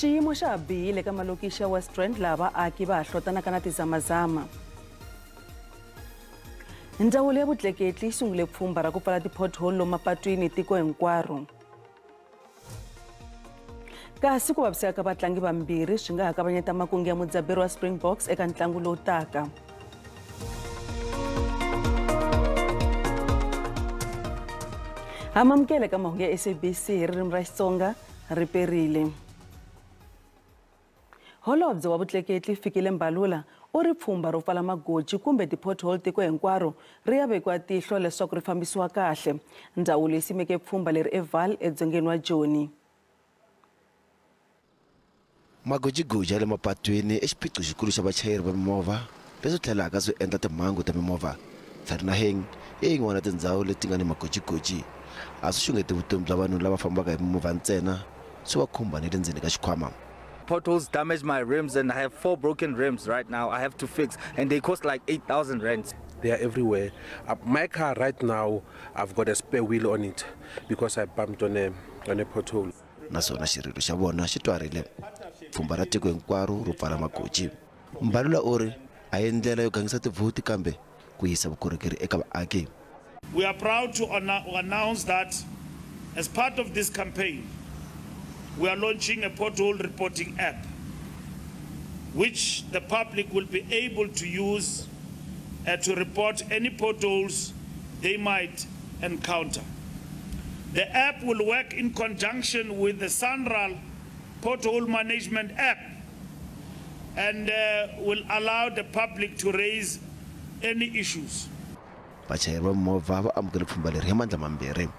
Xiyimo xa ha bihile eka malokixi ya West Rand laha vaaki va ha hlotanaka na tizamazama. Ndzawulo ya vutleketli yi sungule pfhumba ra ku pfala ti-pothole lomu mapatwini tiko hinkwaro. Kasi ku vaviseka ka vatlangi vambirhi swi nga ha kavanyeta makungu ya mudzaberi wa Springboks eka ntlangu lowu taka. Hamamukele ka mahungu ya SABC hi ririmi ra Xitsonga ri perile. Holobye wa vutleketli Fikile Mbalula u ri pfhumba ro pfala magoji kumbe ti-pothole tiko hinkwaro ri ya vekiwa tihlo leswaku ri fambisiwa kahle. Ndzawulo yi simeke pfhumba leri eVaal edzongeni wa Joni. Magojigoji ya le mapatwini i xiphiqo xikulu xa vachayeri va mimovha leswi tlhelaka swi endla timhangu ta mimovha. Vernaheng i yin'wana ya tindhawu leti nga ni magojigoji. A swi xungeti vutomi bya vanhu lava fambaka hi mimovha ntsena, swi va khumba ni le ndzeni ka xikhwama. Potholes damage my rims and I have 4 broken rims right now I have to fix, and they cost like 8,000 rands. They are everywhere. My car right now, I've got a spare wheel on it because I bumped on a pothole. Naswona xirilo xa vona xi twarile. Pfhumba ra tiko hinkwaro ro pfala magoji. Mbalula u ri a hi ndlela yo gangisa tivhoti kambe ku yisa vukorhokeri eka vaaki. We are proud to announce that as part of this campaign, we are launching a pothole reporting app, which the public will be able to use to report any potholes they might encounter. The app will work in conjunction with the SANRAL Pothole Management app and will allow the public to raise any issues. Vachayeri va mimovha va amukele pfhumba leri hi mandla mambirhi.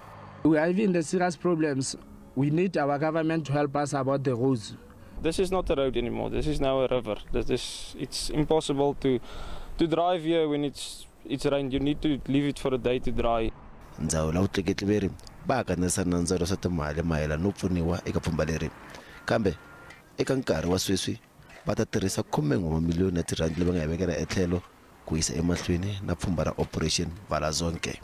We are having the serious problems. We need our government to help us about the roads. This is not a road anymore. This is now a river. It's impossible to drive here when it's rained. You need to leave it for a day to dry. Ndzawulo ya vutleketli veri va kanerisana na ndzawulo swa timali mayelana no pfuniwa eka pfhumba leri. Kambe eka nkarhi wa sweswi va ta tirhisa 11 wa mamiliyoni ya tirhandi leyi va nga yi vekela etlhelo ku yisa emahlweni na pfhumba ra Operation Vala Zonke.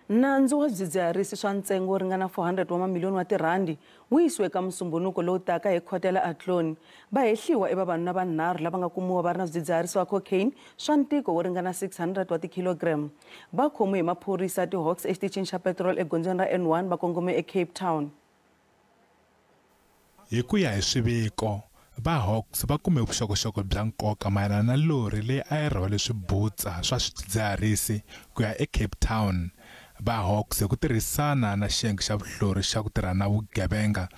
Nandzu wa swidzidziharisi swa ntsengo wo ringana 400 wa mamiliyoni wa tirhandi wu yisiwe eka musumbunuko lowu taka hi khoto ya le Athlone. Va hehliwa i vavanuna vanharhu lava nga kumiwa va ri na swidzidziharisi swa cocaine swa ntiko wo ringana 600 wa tikhilogram. Va khomiwe hi maphorisa ya ti-Hawks exitichini xa petiroli egondzweni ra N1 va kongome eCape Town. Hi ku ya hi swiviko, va Hawks va kume vuxokoxoko bya nkoka mayelana na lori leyi a yi rhwale swibutsa swa swidzidziharisi ku ya eCape Town. Va Hawks hi ku tirhisana na xiyenge xa vuhlori xa ku tirha na vugevenga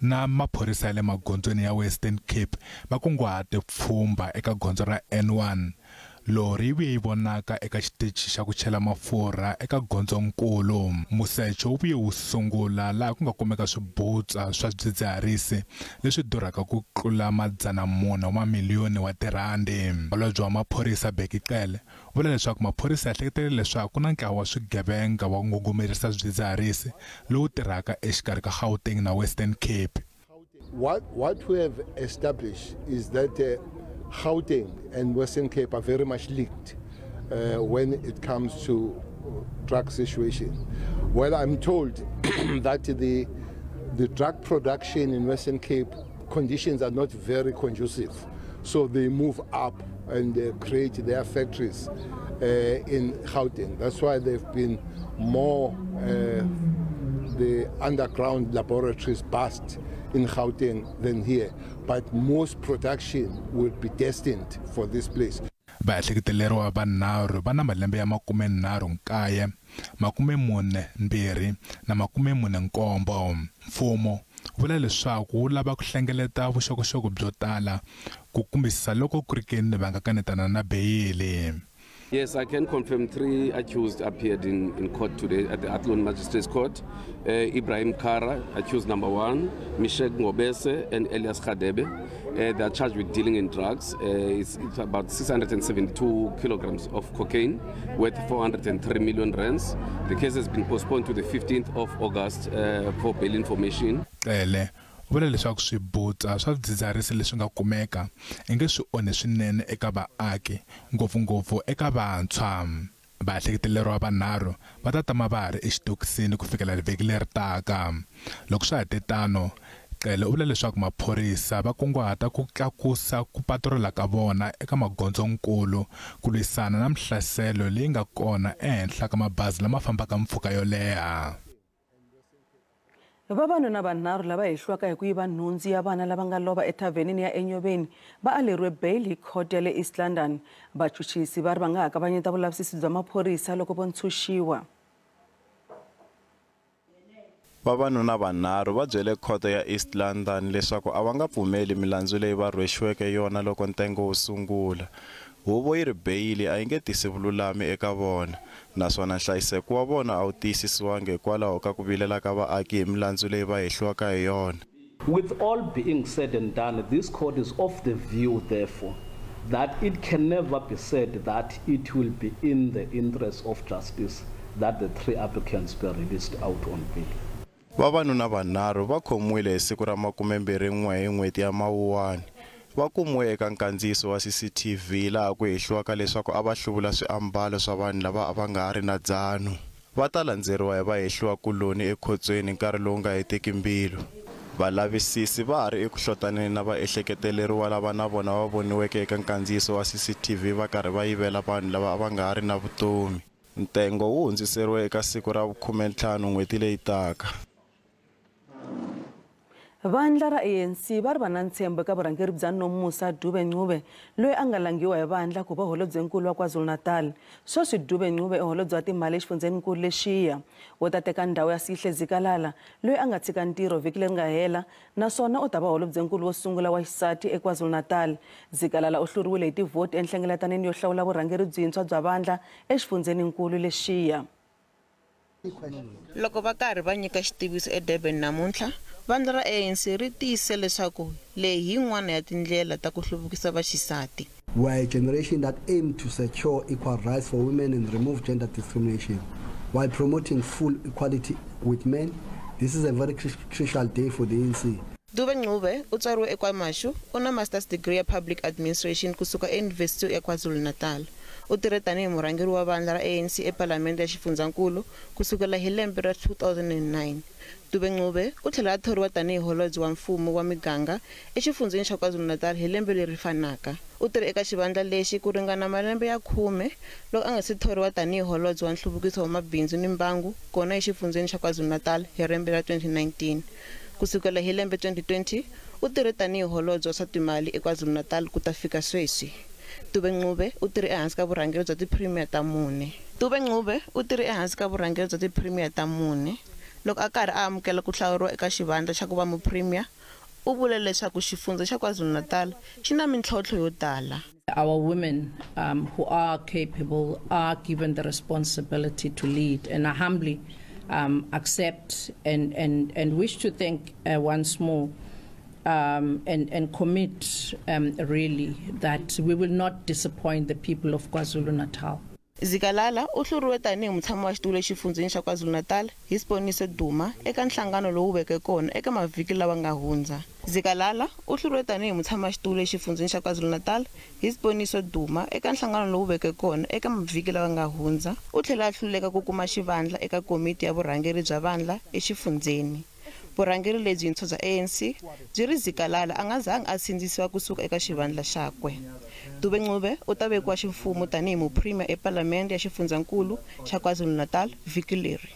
na maphorisa ya le magondzweni ya Western Cape va kunguhate pfhumba eka gondzo ra N1. Lori yi vuye yi vonaka eka xitichi xa ku chela mafurha eka gondzonkulu. Musecho wu vuye wu sungula laha ku nga kumeka swibutsa swa swidzidziharisi leswi durhaka ku tlula 400 wa mamiliyoni wa tirhandi. Holobye wa maphorisa Bheki Cele u vula leswaku maphorisa ya hleketele leswaku ku na ntlawa wa swigevenga wa ku ngungumerisa swidzidziharisi lowu tirhaka exikarhi ka Gauteng na Western Cape. What we have established is that Gauteng and Western Cape are very much linked when it comes to drug situation. Well, I'm told that the drug production in Western Cape conditions are not very conducive, so they move up and create their factories in Gauteng. That's why they've been more the underground laboratories bust in Gauteng than here, but most production will be destined for this place. Vaehleketeleriwa vanharhu va na malembe ya 39, 42 na 47. Mfumo vula leswaku wu lava ku hlengeleta vuxokoxoko byo tala ku kumbisisa loko ku ri keni va nga kanetana na beyili. Yes, I can confirm 3 accused appeared in court today at the Athlone Magistrates Court. Ibrahim Kara, accused number 1, Mishek Ngobese and Elias Khadebe. They are charged with dealing in drugs. It's about 672 kilograms of cocaine worth 403 million rands. The case has been postponed to the 15th of August for bail information. Cele vula leswaku swibutsa swa swidzidziharisi leswi nga kumeka i nge swi onhe swinene eka vaaki, ngopfungopfu eka vantshwa. Vaehleketeleriwa vanharhu va ta tama va ha ri exitokisini ku fikela vhiki leri taka. Loko swa ha te tano, Cele u vula leswaku maphorisa va kunguhata ku tlakusa ku patrola ka vona eka magondzokulu ku lwisana na mihlaselo leyi nga kona ehenhla ka mabazi lama fambaka mpfhuka yo leha. Vavanuna vanharhu lava hehliwaka hi ku yiva nhundzu ya vana lava nga lova ethavhenini ya Enyobeni va aleriwe bail hi khoto ya le East London. Vachuchisi va ri va nga ha kavanyeta vulavisisi bya maphorisa loko vo ntshunxiwa. Vavanuna vanharhu va byele khoto ya East London leswaku a va nga pfumeli milandzu leyi va rhwexiweke yona loko ntengo wu sungula. Huvo yi ri beyili a yi nge tisi vululami eka vona, naswona nhlayiseko wa vona a wu tiyisisiwangi hikwalaho ka ku vilela ka vaaki hi milandzu leyi va hehliwaka hi yona. With all being said and done, this court is of the view, therefore, that it can never be said that it will be in the interest of justice that the three applicants be released out on bail. Vavanuna vanharhu va khomiwile hi siku ra 21 hi n'hweti ya Mawuwani. Va kumiwe eka nkandziyiso wa CCTV laha ku hehliwaka leswaku a va hluvula swiambalo swa vanhu lava a va nga ha ri na dzano. Va ta landzeriwa hi vahehliwakuloni ekhotsweni nkarhi lowu nga hetiki mbilu. Valavisisi va ha ri eku hlotaneni na vaehleketeleriwa lava na vona va voniweke eka nkandziyiso wa CCTV va karhi va yivela vanhu lava a va nga ha ri na vutomi. Ntengo wu hundziseriwe eka siku ra vu-15 n'hweti leyi taka. Vandla ra ANC va ri va na ntshembo eka vurhangeri bya Nomusa Dube Ncube loyi a nga langiwa hi vandla ku va holobyenkulu wa KwaZulu-Natal. Sweswi Dube Ncube i holobye wa timali exifundzhenikulu lexiya. Wo ta teka ndhawu ya Sihle Zikalala loyi a nga tshika ntirho vhiki leri nga hela, naswona u ta va holobyenkulu wo sungula wa xisati eKwaZulu-Natal. Zikalala u hluriwile hi tivhoti enhlengeletanini yo hlawula vurhangeri byintshwa bya vandla exifundzheninkulu lexiya. Loko va karhi va nyika xitiviso eDurban namuntlha, vandla ra ANC ri tiyise leswaku leyi hi yin'wana ya tindlela ta ku hluvukisa vaxisati. We are a generation that aim to secure equal rights for women and remove gender discrimination while promoting full equality with men. This is a very crucial day for the ANC. Dube Ncube u tswariwe eKwaMashu, u na master's degree ya public administration kusuka eYunivhesiti ya KwaZulu-Natal. U tirhe tanihi murhangeri wa vandla ra ANC ePalamende ya xifundzankulu kusukela hi lembe ra 2009. Dube Ncube u tlhela a thoriwa tanihi holobye wa mfumo wa miganga exifundzheni xa KwaZulu-Natal hi lembe leri fanaka. U tirhe eka xivandla lexi ku ringana malembe ya 10 loko a nga si thoriwa tanihi holobye wa nhluvukiso wa mabindzu ni mbangu kona exifundzheni xa KwaZulu-Natal hi lembe ra 2019. Kusukela hi lembe 2020 u tirhe tanihi holobye wa swa timali eKwaZulu-Natal ku ta fika sweswi. Dube Ncube u tirhe ehansi ka vurhangeri bya ti-premier ta mune. Dube Ncube u tirhe ehansi ka vurhangeri bya ti-premier ta mune. Loko a karhi a amukela ku hlawuriwa eka xivandla xa ku va mupremier, u vule leswaku xifundza xa KwaZulu-Natal xi na mintlhontlho yo tala. Our women who are capable are given the responsibility to lead, and I humbly accept and wish to thank once more and commit really that we will not disappoint the people of KwaZulu-Natal. Zikalala u hluriwe tanihi mutshami wa xitulu exifundzheni xa KwaZulu-Natal hi Siboniso Duma eka nhlangano lowu veke kona eka mavhiki lawa nga hundza. Zikalala u hluriwe tanihi mutshami wa xitulu exifundzheni xa KwaZulu-Natal hi Siboniso Duma eka nhlangano lowu veke kona eka mavhiki lawa nga hundza. U tlhela a hluleka ku kuma xivandla eka komiti ya vurhangeri bya vandla exifundzheni. Vurhangeri lebyintshwa bya ANC byi ri Zikalala a nga zangi a sindzisiwa kusuka eka xivandla xakwe. Dube Ncube u ta vekiwa ximfumo tanihi mupremier ePalamende ya xifundzankulu xa KwaZulu-Natal vhiki leri.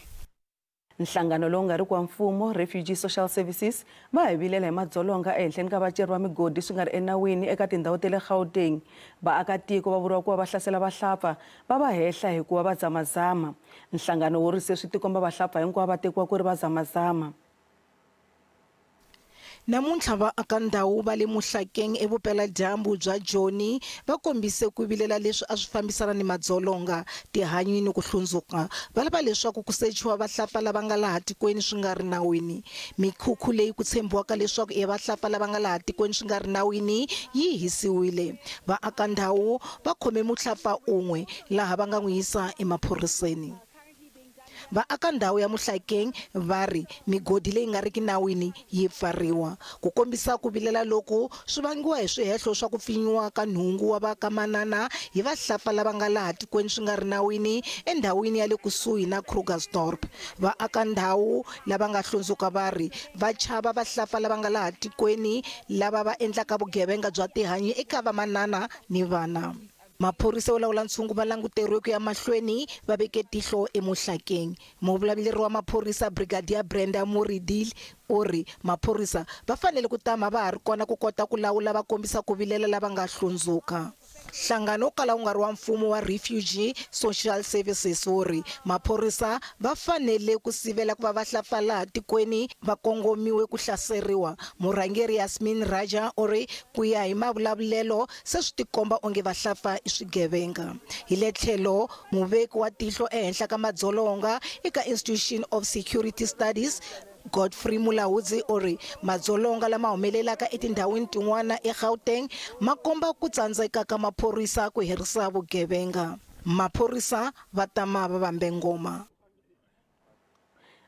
Nhlangano lowu nga riki wa mfumo Refugee Social Services va hi vilela hi madzolonga ehenhleni ka vaceri va migodi swi nga ri enawini eka tindhawu ta le Gauteng. Vaakatiko va vuriwa ku va va hlasela vahlapfa va va hehla hikuva va zamazama. Nhlangano wu ri se swi tikomba vahlapfa hinkwavo va tekiwa ku ri va zamazama. Namuntlha vaakandhawu va le Mohlakeng evupeladyambu bya Joni va kombise ku vilela leswi a swi fambisana ni madzolonga, tihanyi ni ku hlundzuka. Va lava leswaku ku sechiwa vahlapfa lava nga laha tikweni swi nga ri nawini. Mikhukhu leyi ku tshembiwaka leswaku i vahlapfa lava nga laha tikweni swi nga ri nawini yi hisiwile. Vaakandhawu va khome muhlapfa un'we laha va nga n'wi yisa emaphoriseni. Vaaka ndhawu ya Mohlakeng va ri migodi leyi nga riki nawini yi pfariwa. Ku kombisa ku vilela loku swi vangiwa hi swihehlo swa ku pfinyiwa ka nhungu wa vakamanana hi vahlampfa lava nga laha tikweni swi nga ri nawini endhawini ya le kusuhi na Krugersdorp. Vaaka ndhawu lava nga hlundzuka va ri va chava vahlampfa lava nga laha tikweni lava va endlaka vugevenga bya tihanyi eka vamanana ni vana. Maphorisa yo lawula ntshungu va languteriwe ku ya mahlweni va veke tihlo eMohlakeng. Muvulavuleri wa maphorisa Brigadier Brenda Muridil u ri maphorisa va fanele ku tama va ha ri kona ku kota ku lawula va kombisa ku vilela lava nga hlundzuka. Nhlangano wo kala wu nga ri wa mfumo wa Refugee Social Services wu ri maphorisa va fanele ku sivela ku va vahlampfa laha tikweni va kongomiwe ku hlaseriwa. Murhangeri Yasmin Raja u ri ku ya hi mavulavulelo se swi tikomba onge vahlampfa i swigevenga. Hi le tlhelo muveki wa tihlo ehenhla ka madzolonga eka Institution of Security Studies Godfrey Mulaudzi u ri madzolonga lama humelelaka etindhawini tin'wana eGauteng ma komba ku tsandzeka ka maphorisa ku herisa vugevenga. Maphorisa va tama va vambe ngoma.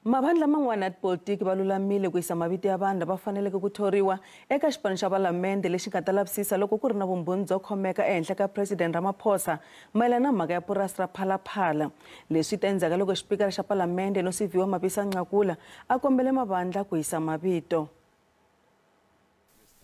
Mavandla man'wana ya tipolitiki va lulamile ku yisa mavito ya vanhu lava faneleke ku thoriwa eka xipano xa palamende lexi nga ta lavisisa loko ku ri na vumbhoni byo khomeka ehenhla ka President Ramaphosa mayelana na mhaka ya purasi ra Phalaphala. Leswi ta endzhaku loko xipikara xa palamende Nosiviwe Mapisa-Nqakula a kombele mavandla ku yisa mavito.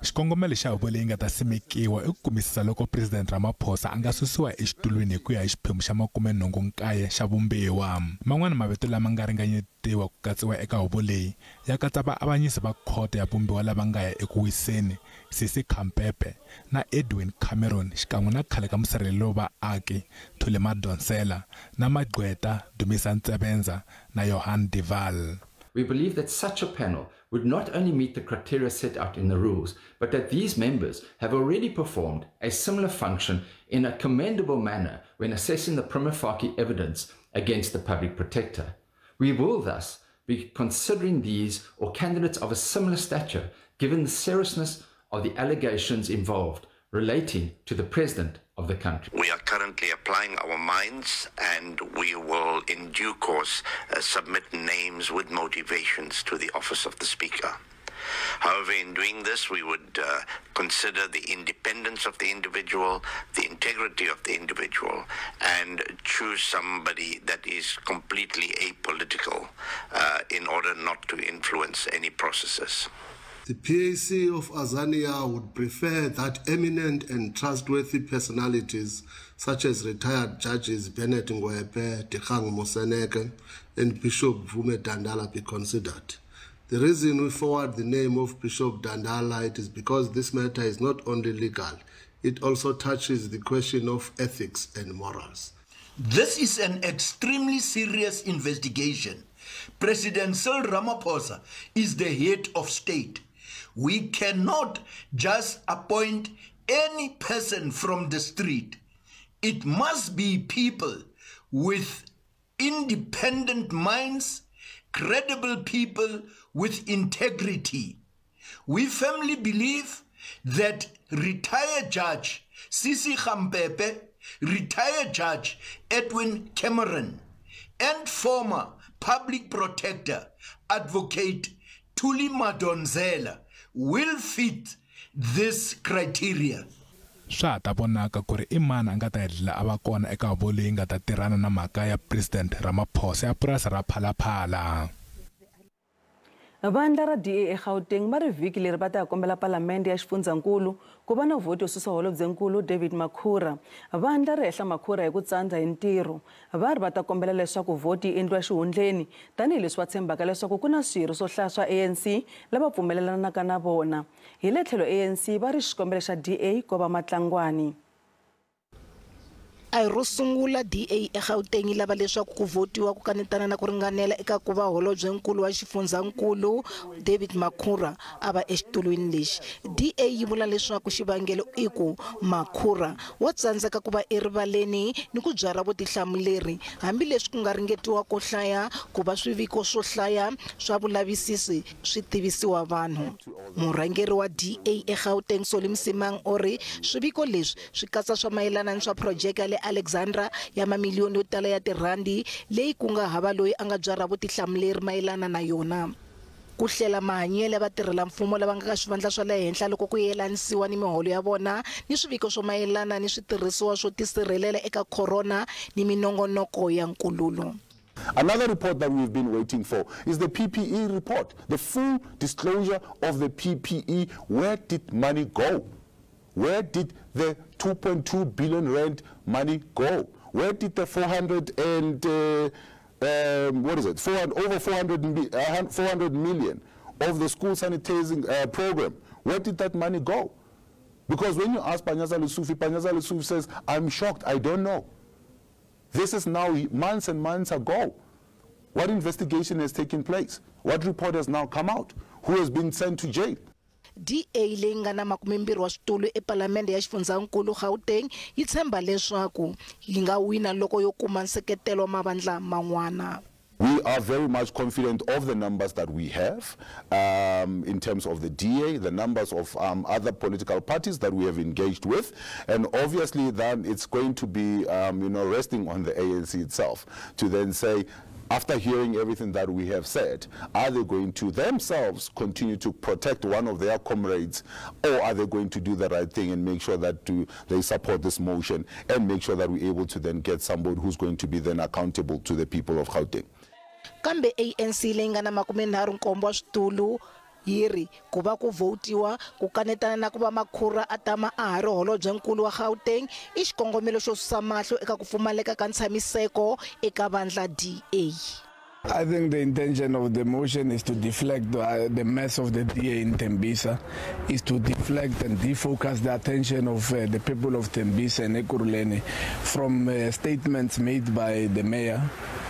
Xikongomelo xa huvo leyi nga ta simekiwa i ku kumisisa loko President Ramaphosa a nga susiwa exitulwini hi ku ya hi xiphemu xa 89 xa vumbiwa. Man'wana mavito lama nga ringanyetiwa ku katsiwa eka huvo leyi ya katsa vaavanyisi va khoto ya vumbiwa lava nga ya eku wiseni Sisi Khampepe na Edwin Cameron xikan'we na khale ka musirheleli wa vaaki Thuli Madonsela na magqweta Dumisa Ntsebenza na Johan de Waal. We believe that such a panel would not only meet the criteria set out in the rules, but that these members have already performed a similar function in a commendable manner when assessing the prima facie evidence against the public protector. We will thus be considering these or candidates of a similar stature, given the seriousness of the allegations involved relating to the president of the country. We are currently applying our minds, and we will in due course submit names with motivations to the office of the Speaker. However, in doing this, we would consider the independence of the individual, the integrity of the individual, and choose somebody that is completely apolitical in order not to influence any processes. The PAC of Azania would prefer that eminent and trustworthy personalities such as retired judges Bennett Ngwepe, Dikgang Moseneke, and Bishop Vume Dandala be considered. The reason we forward the name of Bishop Dandala, it is because this matter is not only legal, it also touches the question of ethics and morals. This is an extremely serious investigation. President Cyril Ramaphosa is the head of state. We cannot just appoint any person from the street. It must be people with independent minds, credible people with integrity. We firmly believe that retired Judge Sisi Khampepe, retired Judge Edwin Cameron, and former public protector Advocate Thuli Madonsela will fit this criteria. Swa ta vonaka ku ri i mani a nga ta hetelela a va kona eka huvo leyi nga ta tirhana na mhaka ya President Ramaphosa ya purasi ra Phalaphala. Vandla ra DA eGauteng va ri vhiki leri va ta kombela palamende ya xifundzankulu ku va na vhoti yo susa holobyenkulu David Makhura. Vandla ri hehla Makhura hi ku tsandza hi ntirho. Va ri va ta kombela leswaku vhoti yi endliwa xihundleni tanihileswi va tshembaka leswaku ku na swirho swo hlaya swa ANC lava pfumelelanaka na vona. Hi le tlhelo ANC va ri xikombelo xa DA ko va matlangwani. A hi ro sungula DA eGauteng yi lava leswaku ku votiwa ku kanetana na ku ringanela eka ku va holobyenkulu wa xifundzankulu David Makhura a va exitulwini lexi. DA yi vula leswaku xivangelo i ku Makhura wa tsandzeka ku va erivaleni ni ku byarha vutihlamuleri hambileswi ku nga ringetiwa ko hlaya ku va swiviko swo hlaya swa vulavisisi swi tivisiwa vanhu. Murhangeri wa DA eGauteng Solly Msimang u ri swiviko leswi swi katsa swa mayelana ni swa projeke ya le Alexandra ya mamiliyoni yo tala ya tirhandi leyi ku nga hava loyi a nga byarha vutihlamuleri mayelana na yona. Ku hlela mahanyelo ya vatirhela mfumo lava nga ka swivandla swa le henhla loko ku yelanisiwa ni miholo ya vona ni swiviko swo mayelana ni switirhisiwa swo tisirhelela eka corona ni minongonoko ya nkululo. Another report that we've been waiting for is the PPE report, the full disclosure of the PPE. Where did money go? Where did the 2.2 billion rand money go? Where did the 400 and over 400 million of the school sanitizing program? Where did that money go? Because when you ask Panyaza Lesufi, Panyaza Lesufi says, I'm shocked, I don't know. This is now months and months ago. What investigation has taken place? What report has now come out? Who has been sent to jail? DA leyi nga na 20 wa switulu ePalamende ya xifundzankulu Gauteng yi tshemba leswaku yi nga wina loko yo kuma nseketelo wa mavandla man'wana. We are very much confident of the numbers that we have in terms of the DA, the numbers of other political parties that we have engaged with, and obviously then it's going to be resting on the ANC itself to then say, after hearing everything that we have said, are they going to themselves continue to protect one of their comrades, or are they going to do the right thing and make sure that they support this motion and make sure that we're able to then get somebody who's going to be then accountable to the people of Gauteng? Kambe ANC leyi nga na 37 wa switulu yi ri ku va ku votiwa ku kanetana na ku va Makhura a tama a ha ri holobyenkulu wa Gauteng i xikongomelo xo susa mahlo eka ku pfumaleka ka ntshamiseko eka vandla DA. I think the intention of the motion is to deflect the mess of the DA in Tembisa, is to deflect and defocus the attention of the people of Tembisa and Ekurhuleni from statements made by the mayor,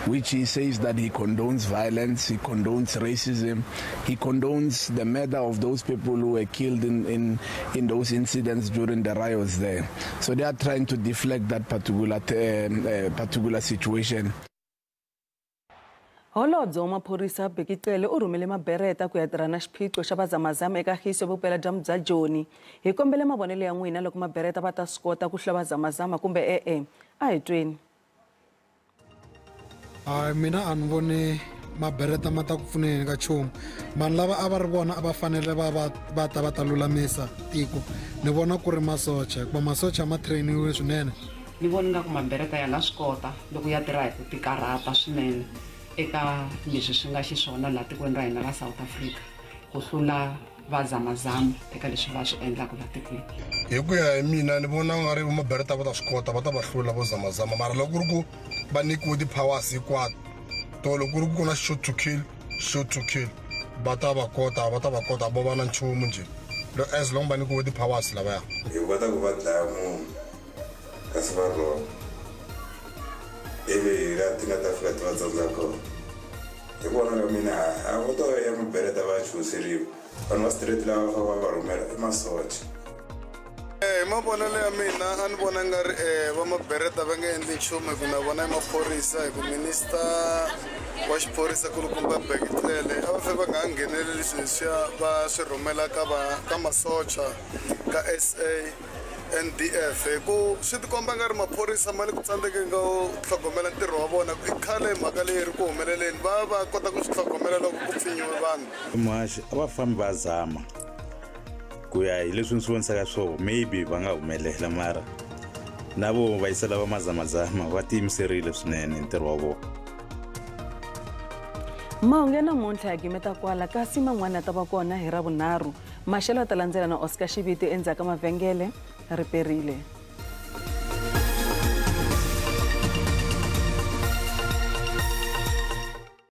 which he says that he condones violence, he condones racism, he condones the murder of those people who were killed in those incidents during the riots there. So they are trying to deflect that particular situation. Holobye wa maphorisa Bheki Cele u rhumele mabereta ku ya tirha na xiphiqo xa vazamazama eka Khiso vupeladyambu bya Joni. Hi kombele mavonelo ya n'wina loko mabereta va ta swi kota ku hlula vazamazama kumbe e-e. A hi tweni. Hayi, mina a ni voni mabereta ma ta ku pfuneni ka nchumu. Vanhu lava a va ri vona a va fanele va ta va ta lulamisa tiko. Ni vona ku ri masocha, hikuva masocha ma trainiwe swinene. Ni vona nga ku mabereta ya nga swi kota loko ya tirha hi ku tikarhata swinene eka leswi swi nga xiswona laha tikweni ra hina ra South Africa ku hlula vazamazama eka leswi va swi endlaka laha tikweni. Hi ku ya hi mina ni vona nga ri mabereta va ta swi kota, va ta va hlula vo zamazama, mara loko ku ri ku va nyikiwe ti-powers hinkwato to loko ku ri ku na shoot to kill va ta va kota, va ta va kota vo va na nchumu njhe as long va nyikiwe ti-powers lavaya. Hi kota ku va dlaya munhu kasi va rhonga, ivi laha ti nga ta fika ti va tsandza kona. Hi ku vona ka mina a vo to ya mabereta va chuhiseriwa, vanhu va straight lava va va va rhumela i masocha. Hi mavonelo ya mina a ni vona nga ri va mabereta va nge endli nchumu hi ku na vona i maphorisa, hi ku minista wa xiphorisa kulukumba Bheki Cele a va fe va nga ha ngheneleli swilo leswiya va swi rhumela ka masocha ka SA NDF, hi ku swi tikomba nga ri maphorisa ma le ku tsandzekeni ka ku tlhogomela ntirho wa vona. I khale mhaka leyi ri ku humeleleni, va va kota ku swi tlhogomela loko ku pfinyiwe vanhu. Muhaxi a va fambi va zama ku ya hi leswi ni swi vonisaka swona, maybe va nga humelela, mara na vo va yisela va mazamazama va tiyimiserile swinene ntirho wa vona. Mahungu ya namuntlha ya gimeta kwala, kasi man'wana ta va kona hi Ravunharhu. Maxelo ya ta landzela na Oscar Xiviti endzhaku ka mavhengele. Riperile.